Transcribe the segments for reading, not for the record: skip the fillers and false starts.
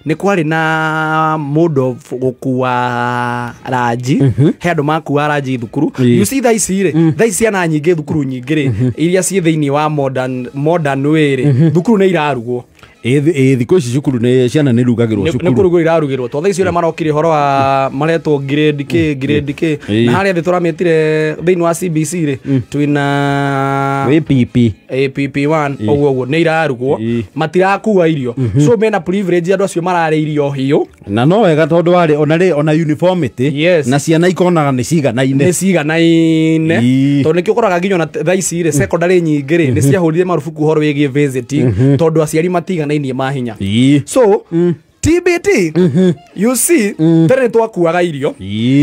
Nĩ kwarĩ na mũndũ gũkua ranji, he andũ makua ranji thukuru. You see, thaa ici rĩ, thaa ici ciana nyingĩ thukuru nyingĩ rĩ, iria ciĩ thĩinĩ wa modern way rĩ, thukuru nĩ irarugwo. Ĩ thikũ ici cukuru nĩ ciana nĩ rugagĩrwo. Nĩ cukuru. Kũrugwo irarugĩrwo, tondũ thaa ici ũrĩa marokire ũhoro wa maretwo grade k, grade k, na harĩa thĩ tũramĩtire thĩinĩ wa CBC rĩ, twĩna wĩ PP. APP1, ũguo ũguo nĩ irarugwo. Matirakua irio, so mena privilege andũ acio mararĩa irio hiũ. Na no wega tondũ warĩ ona rĩ ona uniformity. Na ciana ikonaga nĩ ciganaine. Nĩ ciganaine. Tondũ nĩkĩo ũkoraga nginya ona thaa ici rĩ, secondary nyingĩ rĩ, nĩ ciahũrire marubuku ũhoro wĩgiĩ visiting, tondũ aciari matiganainie mahinya. So TBT, you see, tene nĩ twakuaga irio,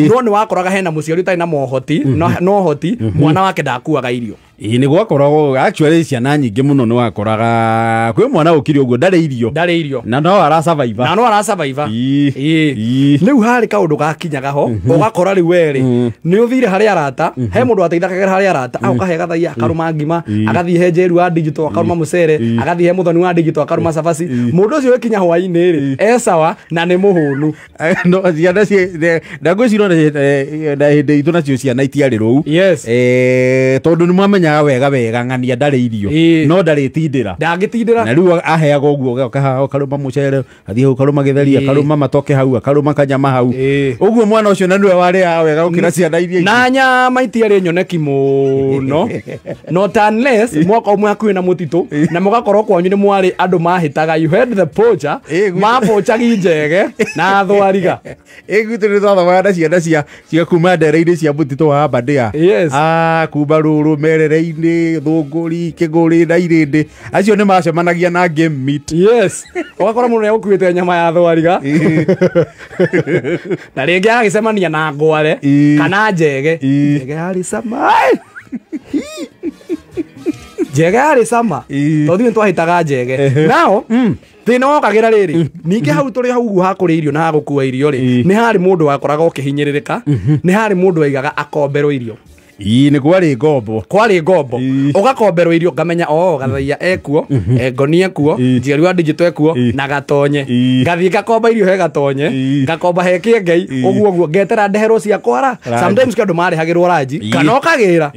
no nĩ wakoraga hena mũciari ũtarĩ na mohoti, no hoti mwana wake ndakuaga irio. Ĩ nĩ gwakoragwo actually ciana nyingĩ mũno, nĩ wakoraga kwĩ mwana ũkire ũguo ndarĩ irio. Ndarĩ irio. Na no arasurvive. Na no arasurvive. Rĩu harĩ kaũndũ gakinyaga ho, ũgakora rĩu werĩ nĩ ũthire harĩ arata, he mũndũ wateithagĩra harĩ arata, agoka he gathaia akarũma ngima, agathiĩ he Njeru wa digital akarũma mũcere, agathiĩ he Mũthoni wa digital akarũma cabaci. Mũndũ ũcio wĩkinya hwaĩ-inĩ rĩ, e sawa na nĩ mũhũnu. No ciana ndangwĩciria na hĩndĩ itũ nacio ciana itiarĩ rũu. Tondũ nĩ mwamenyaga wega wega ng'ania ndarĩ irio, no ndarĩtindĩra. Ndangĩtindĩra. Na rĩu aheagwo ũguo, agoka haha akarũma mũcere, athiĩ hau akarũma gĩtheri, akarũma matoke hau, akarũma kanyama hau. Ũguo mwana ũcio na nĩwe warĩaga wega gũkĩra ciana iria ingĩ. Na nyama itiarĩ nyoneki mũno, not unless mwaka ũmwe hakuhĩ na mũtitũ, na mũgakorwo kwanyu nĩ mwarĩ andũ mahĩtaga, you had the poacher. Mapochagi njege na thwariga. Ĩ gwitũ nĩ twathomaga na ciana cia kuma ndere-inĩ cia mũtitũ wa Aberdare. Ah, kuma rũrũ merere-inĩ, thũngũri, kĩgũrĩ na irĩndĩ, acio nĩ macemanagia na game meat. Yes, ũgakora mũndũ nĩagũkuĩte nyama ya thwariga, na rĩngĩ agagĩcemania na ngware kana njege. Njege yarĩ cama. Ai! Njege yarĩ cama, tondũ ithuĩ nĩtwahĩtaga njege. Nao thĩna wokagĩra rĩrĩ, ningĩ hau tũrĩ hau ũguo hakũrĩa irio na hagũkua irio rĩ, nĩ harĩ mũndũ wakoraga ũkĩhinyĩrĩrĩka, nĩ harĩ mũndũ waigaga akomberwo irio. Ĩ nĩ kwarĩ ngombo. Kwarĩ ngombo. Ũgakomberwo irio, ngamenya o gathaia ekuo, ngoni ekuo, Njeru wa digital ekuo, na gatonye. Ngathiĩ ngakomba irio he gatonye, ngakomba he kĩengei, ũguo ũguo ngetera ndeherwo cia kwara. Ranji. Sometimes kwĩ andũ marĩhagĩrwo ranji, kana ũkagĩra.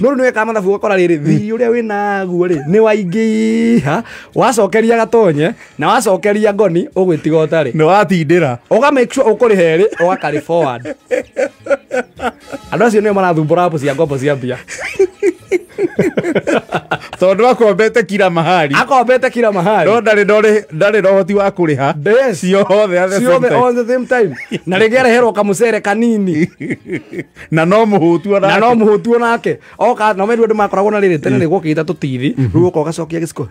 No rĩu nĩwekaga mathabu ũgakora rĩrĩ thiĩ ũrĩa wĩnaguo rĩ nĩ waingĩha, wacokeria gatonye na wacokeria ngoni, ũgwĩtiga ũtarĩ. Nĩ watindĩra. Ũga make sure ũkũrĩha erĩ, ũgakarĩ forward. Andũ acio nĩo marathumbũra app cia ngombo cia mbia. Tondũ akombete kila mahali. Akombete kila mahali. No ndarĩ na ũhoti wa kũrĩha ciothe at the same ciothe time. On the same time, na rĩngĩ areherwo kamũcere kanini. Na no mũhũtu ona. Na no mũhũtu onake oka na meru andũ makoragwo na rĩrĩ, tene nĩ gwokĩte tũtithi, rĩu ũka ũgacokia gĩciko,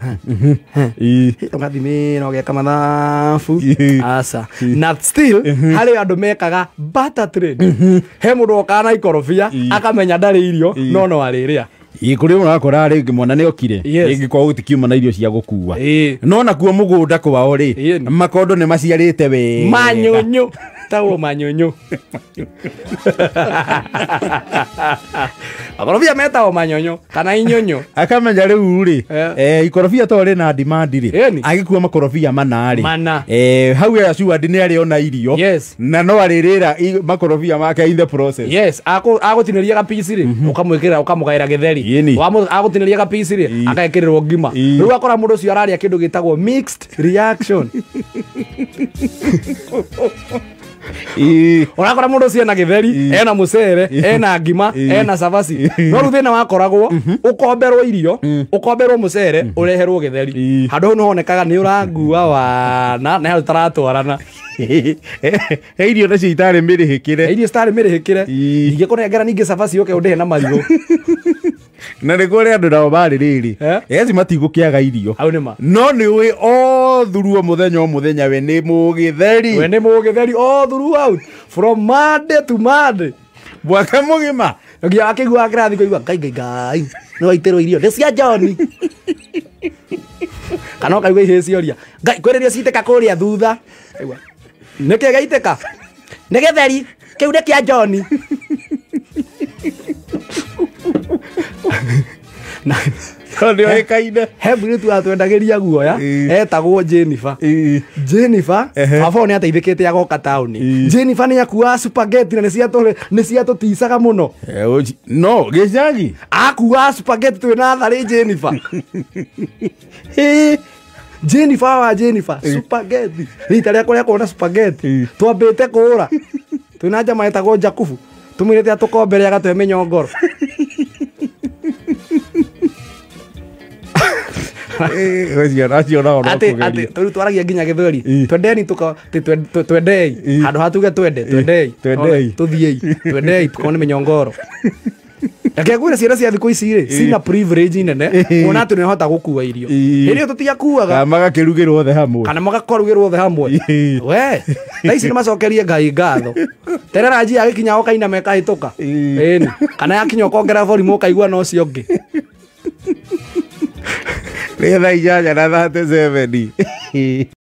ũgathimĩra, ũgeka mathabu. Aca, na still harĩ andũ mekaga barter trade. He mũndũ okaga na ikorobia, akamenya ndarĩ irio, no no arĩrĩa. Ĩ kũrĩ ũrakora rĩngĩ mwana nĩ okire, rĩngĩ kwao gũtikiuma na irio cia gũkua, no nakuo mũgũnda kwao rĩ, makondo nĩ maciarĩte wega. Manyũnyũ tawo manyũnyũ, makorobia metagwo manyũnyũ kana inyũnyũ. Akamenya rĩu rĩ, ikorobia to rĩ na demand rĩ, agĩkua makorobia mana rĩ, Mana. Hau assured nĩ arĩona irio, na no arĩrĩra makorobia make in the process. Yes, agũtinĩria gapici rĩ, ũkamwĩkĩrĩra, ũkamũgaĩra gĩtheri. Agũtinĩria gapici rĩ, agekĩrĩrwo ngima. Rĩu akora mũndũ ũcio ararĩa kĩndũ gĩtagwo mixed reaction. Ũrakora mũndũ ũcio ena gĩtheri, ena mũcere, ena ngima, ena cabaci, no rĩu thĩna wakoragwo ũkomberwo irio, ũkomberwo mũcere, ũreherwo gĩtheri. Handũ hau nĩhonekaga nĩ ũrangua wana na handũ taratwarana. He irio nacio itarĩ mĩrĩhĩkĩre. He irio citarĩ mĩrĩhĩkĩre. Ingĩkũnengera ningĩ cabaci ũke ũndĩhe na marigũ. Na nĩ kũrĩ andũ nao marĩ rĩrĩ, eci matigũkĩaga irio. Hau nĩ ma. No nĩ ũĩ o thuruo mũthenya o mũthenya we nĩ mũgĩtheri. We nĩ mũgĩtheri all throughout from Monday to Monday. Mwaka mũgima. Nginya akĩigua kĩrathi kũigua ngai ngai ngai nĩ waitĩrwo irio nĩ cia John. Kana ũkaigua ihĩĩ cioria ngai kwĩrĩria citĩka kũrĩa thutha. Aigua nĩkĩ gĩaitĩka? Nĩ gĩtheri kĩu nĩ kĩa John. Na Nĩ oĩkaine. He mũirĩtu watwendagĩria guoya etagwo Jennifer. Jennifer baba nĩ ateithĩkĩte agoka taũni. Jennifer nĩ akuaga spaghetti na nĩ ciatũticaga mũno. No gĩcagi akuaga spaghetti twĩ natharĩ Jennifer. Jennifer wa Jennifer spaghetti rita rĩakwa rĩa kuona spaghetti twambĩte kũũra twĩna njama etagwo Jakubu tũmwĩrĩte atũkombere agatũhe mĩnyongoro. Atĩ tũrĩu twaragia nginya gĩthweri twendeni twendei handũ ha tuge twende twendei tũthiei twendei tukone mĩnyongoro. Reke ngwĩre ciana cia thikũ ici rĩ cina privilege nene kuona atĩ nĩhota gũkua irio hĩndĩ ĩyo tũtiakuaga kana magakĩrugĩrwo othe hamwe kana magakorugĩrwo othe hamwe. We thaa ici nĩmacokerie Ngai ngatho terera njia agĩkinya ũkaina mekahĩtũka ĩni kana yakinya ũkongera volume ũkaigua na ũcio ũngĩ. Nĩ thaa 8:37.